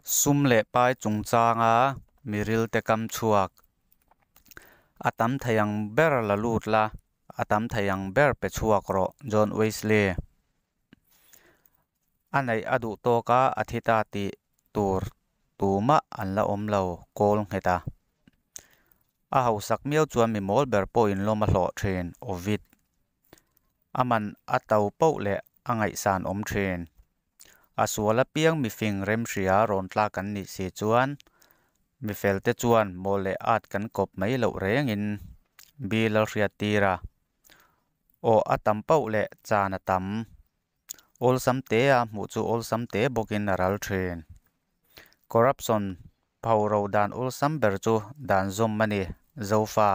Sum leh pai chungchanga mi rilte kam chhuak. A tam thei ang ber la lut la, a tam thei ang ber pe chhuak rawh, John Wesley. A neih a duh tawk a, a thi ta tih tur tumah an la awm lo, kawl nghet a. A hausak miau chuan mi mawl ber pawhin lawm a hlawh thin, Ovid. A man a to poh leh a ngaihsan awm thin. A sual apiang mifing remhria rawn tlak an nih si chuan mifelte chuan mawl leh at kan kawp mai loh rengin bill a hriat tir a. Aw a tam poh leh chan a tam. Awlsam te a hmuh chu awlsam te bawkin a ral thin. Corruption phoro dan awlsam ber chu dan zawm a ni, Zofa.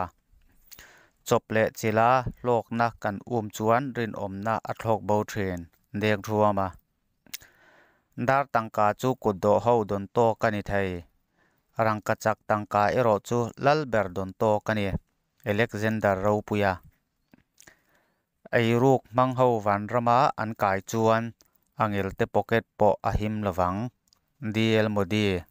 Chawp leh chila hlawkna kan um chuan rinawmna a thlawk bo thin, Dek Ruama. Dar tangka chu kut dawh ho dawn tawk a ni thei. Rangkachak tangka erawh chu lal ber dawn tawk a ni, Alexander Ropuia. Eiruk hmang ho vanrama an kai chuan a ngelte pocket pawh a him lovang, DL Modi.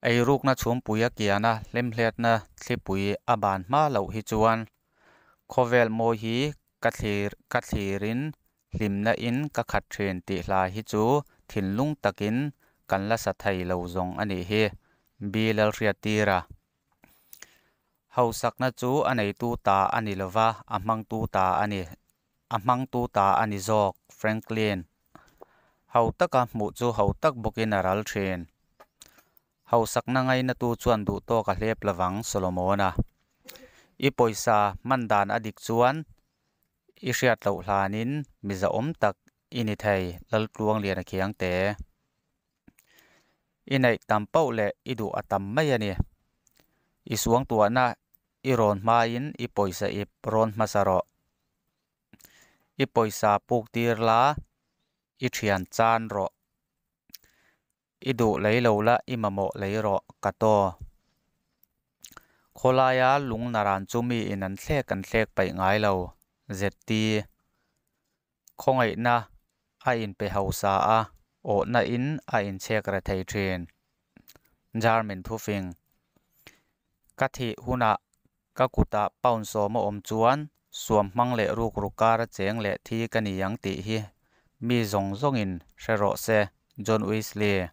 Eirukna chhumpui a kiana hlemhletna thlipui a ban hma loh hi chuan khawvel mawi hi ka thlir ka thlirin hlimna in ka khat thin tih hla hi chu thinlung takin kan la sa thei lo zawng a nih hi, B Lalhriattira. Hausakna chu a neitu ta a ni lova, a hmangtu ta a ni. A hmangtu ta a ni zawk, Franklin. Ho taka hmuh chu ho tak bawkin a ral thin. Hausakna ngainatu chuan duhtawk a hlep lovang, Solomona. I pawisa hman dan a dik chuan i hriat loh hlanin mi zahawm tak i ni thei, Laltluangliana Khiangte. I neih tam pauh leh i duh a tam mai a ni. I suangtuahna i rawn hmain i pawisa ip rawn hmasa rawh. I pawisa puk tir la, i thian chan rawh. I duh lei lo la, i mamawh lei rawh, ka taw. Khawlaia lung naran chu miin an thlek an thlek paih ngai lo, ZT. Khawngaihna a inpe hausa a, awhna in a inchhek re thei thin. German thufing, Ka thih hunah ka kutah pound sawm a awm chuan suam hmang leh rukru kar a cheng leh thi ka ni ang tih hi mi zawng zawngin hre rawh se, John Wesley.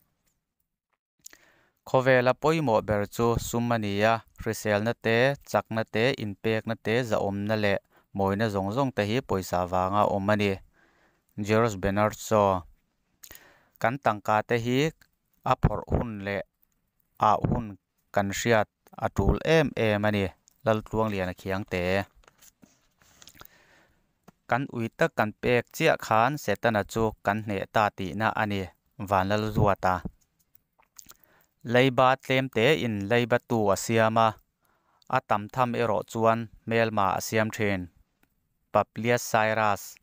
Khawvela pawimawh ber chu sum a ni a, hriselna te, chakna te, inpekna te, zahawmna leh mawina zawng zawng te hi pawisa vanga awm a ni. George Bernard Shaw. Kan tangka te hi a phawrh hun leh ah hun kan hriat a tul em em a ni, Laltluangliana Khiangte. Kan ui tak kan pek chiah khan Setana chu kan hneh ta tihna a ni, Vanlalzuata. Leiba tlem tein leiba tu a siam a, a tam tham erawh chuan hmelma a siam thin. Publius Cyrus.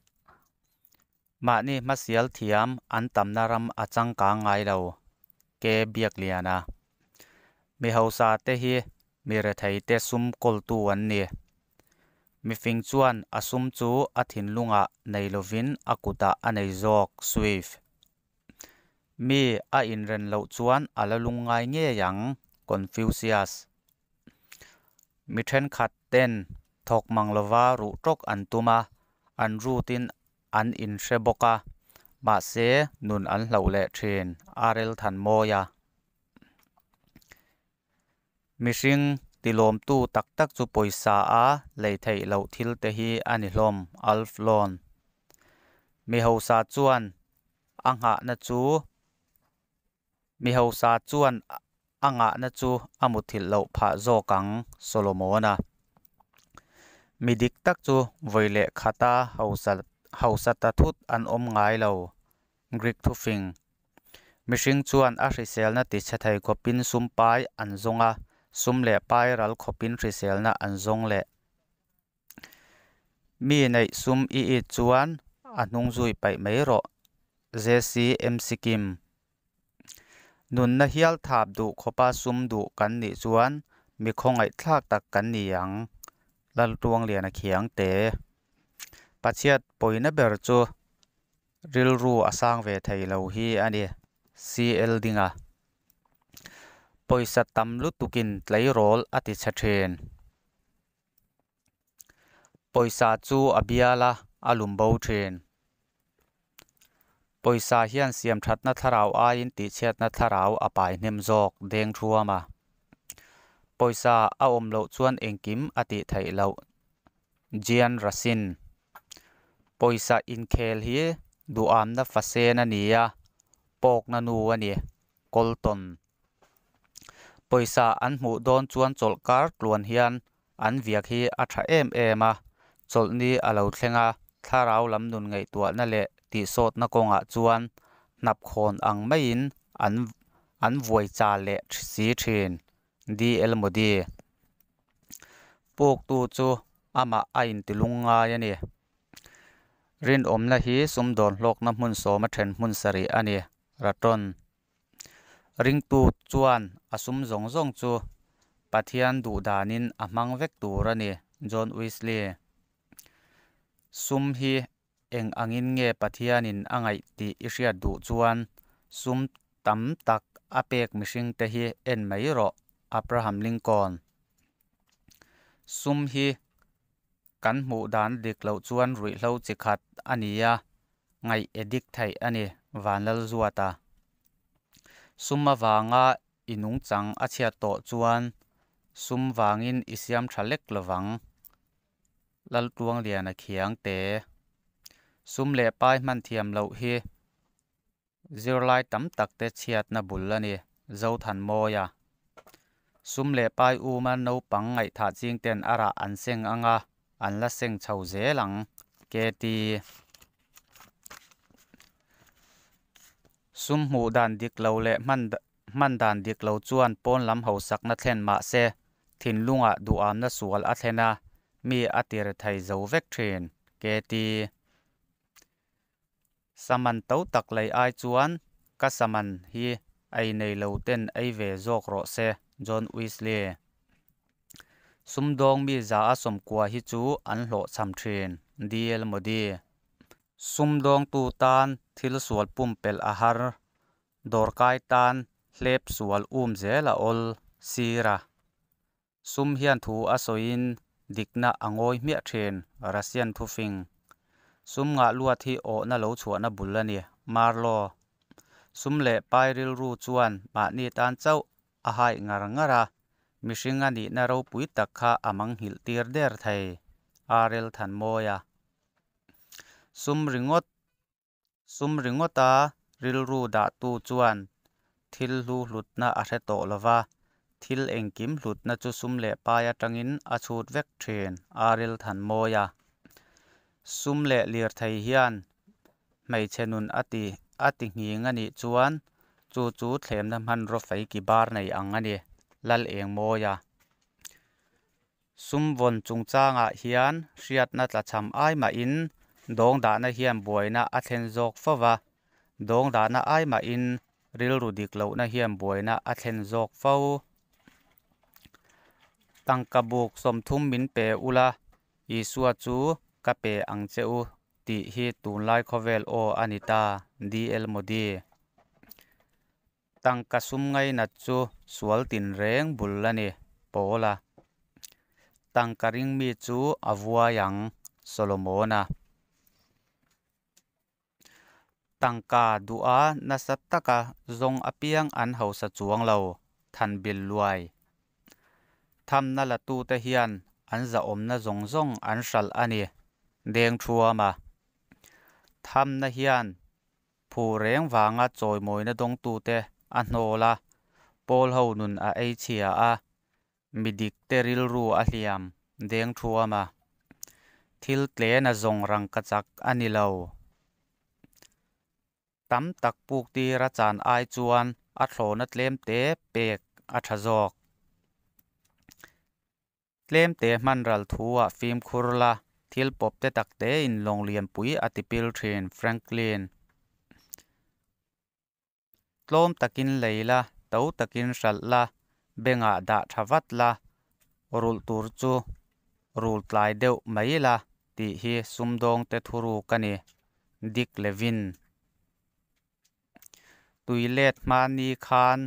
Mahni hmasial thiam an tamna ram a changkang ngai lo, Ke Biakliana. Mi hausa te hi mi rethei te sum kawltu an ni. Mifing chuan a sum chu a thinlungah nei lovin a kutah a nei zawk, Swift. Mi a inren loh chuan a la lungngai ngei ang, Confucius. Mi thenkhat ten thawk mang lova ruh tawk an tum a, an rutin an inhre bawk a, mahse nun an hloh leh thin, RL Thanmawia. Mihring tilawmtu tak tak chu pawisa a lei theih loh thil te hi a ni hlawm, Alf Loan. Mi hausa chuan a nghahna chu Mi hausa chuan a ngahna chu a muthilh loh phah zawk ang, Solomona. Mi dik tak chu vawi leh khata hausa hausa ta thut an awm ngai lo, Greek thufing. Mihring chuan a hriselna tichhe thei khawpin sum pai an zawng a, sum leh pai ral khawpin hriselna an zawng leh. Mi neih sum i it chuan a hnung zui paih mai rawh, JCM Sikkim. Nunna hial thap duh khawpa sum duh kan nih chuan mi khawngaihthlak tak kan ni ang, Laltuangliana Khiangte. Pachhiat pawina ber chu rilru a sang ve thei lo hi a ni. CL Dinga. Pawisa tam lutukin tleirawl a ti chhe thin. Pawisa chu a bial a, a lum bo thin. Pawisa hian siamthatna thlarau aiin tihchhiatna thlarau a pai hnem zawk deng thuam a. Pawisa a awm loh chuan engkim a tih theih loh. Jean Racine. Pawisa inkhel hi duhamna fasen a ni a, pawkna nu a ni. Colton. Pawisa an hmuh dawn chuan chawlhkar tluan hian an viak hi a tha em em a, chawlhni a lo thleng a, thlarau lam nun ngaihtuahna leh tihsawtna kawngah chuan hnapkhawn ang maiin an an vuai chal leh si thin. DL Modi. Puktu chu amah a intilung ngai a ni. Rinawmna hi sumdawn hlawkna hmun sawma then hmun sarih a ni. Raton. Ringtu chuan a sum zawng zawng chu Pathian duh danin a hmang vek tur a ni, John Wesley. Sum hi eng angin nge Pathianin a ngaih tih i hriat duh chuan sum tam tak a pek mihringte hi en mai rawh, Abraham Lincoln. Sum hi kan hmuh dan dik loh chuan ruihhlo chi khat a ni a, ngaih addict theih a ni, Vanlalzuata. Sum avanga i nungchang a chhiat tawh chuan sum vangin i siam tha lek lovang, Laltluangliana khiang te. Sum leh pai hman thiam loh hi Zirlai tam tak te chhiatna bul a ni, Zothanmawia. Sum leh pai uma naupang ngaihthah ching ten a rah an seng ang a, an la seng chho zel ang, KT. Sum hmuh dan dik lo leh hman dan dik lo chuan pawn lam hausakna thlen mah se, thinlungah duhamna sual a thlen a, mi a tir thei zo vek thin, KT. Saman to tak lei ai chuan ka saman hi ei nei lo ten ei ve zawk rawh se, John Wesley. Sumdawng mi za a sawmkua hi chu an hlawhchham thin, DL Modi. Sumdawngtu tan thil sual pumpelh a har, dawrkai tan hlep sual um zel a awl, Sira. Sum hian thu a sawiin dikna a ngawi hmiah thin, Russian thufing. Sum ngah luat hi awhna lo chhuahna bul a ni, Marlowe. Sum leh pai rilru chuan mahni tan chauh a haih ngar ngar a, mihring a nihna ropui tak kha a manghilh tir der thei, RL Thanmawia. Sum ringawt Sum ringawta rilru dahtu chuan thil hlu hlutna a hre tawh lo va, thil engkim hlutna chu sum leh pai atangin a chhut vek thin, Aril Thanmawia. Sum leh lirthei hian hmeichhe nun a ti a ti nghing a nih chuan chu chu thlemna hmanraw fei ki bar nei ang a ni, Lalengmawia. Sum vawn chungchangah hian hriatna tlachham ai mahin dawngdahna hian buaina a thlen zawk fo va, dawngdahna ai mahin rilru dik lohna hian buaina a thlen zawk fo. Tangka buk 30 min pe ula, Isua chu ka pe ang che u tih hi tunlai khawvel aw a ni ta, DL Modi. Tangka sum ngainat chu sual tinreng bul a ni, Paula. Tangka ring mi chu a vuai ang, Solomona. Tangka duha nasa taka zawng apiang an hausa chuang lo, Thanbil Luai. Thamna latute hian an zahawmna zawng zawng an hralh a ni, Dengthuama. Thamna hian Phu reng vanga chawimawina dawngtute a hnawl a, Paul ho nun a ei chhia a, mi dikte rilru a hliam deng thuam a. Thil tlena zawng rangkachak a ni lo. Tam tak puk tira chan ai chuan a thlawhna tlemte pek a tha zawk. Tlemte hman ral thu-ah fimkhur la, thil pawp te tak tein lawng lianpui a ti pil thin, Franklin. Tlawm takin lei la, to takin hralh la, bengah dah tha vat la, rulh tur chu rul tlai deuh mai la tih hi sumdawngte thuruk a ni, Dick Levin. Tui let hma ni khan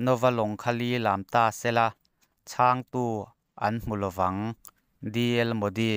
Nova lawng kha lilam ta sela, chhangtu an hmu lovang. DL Modi.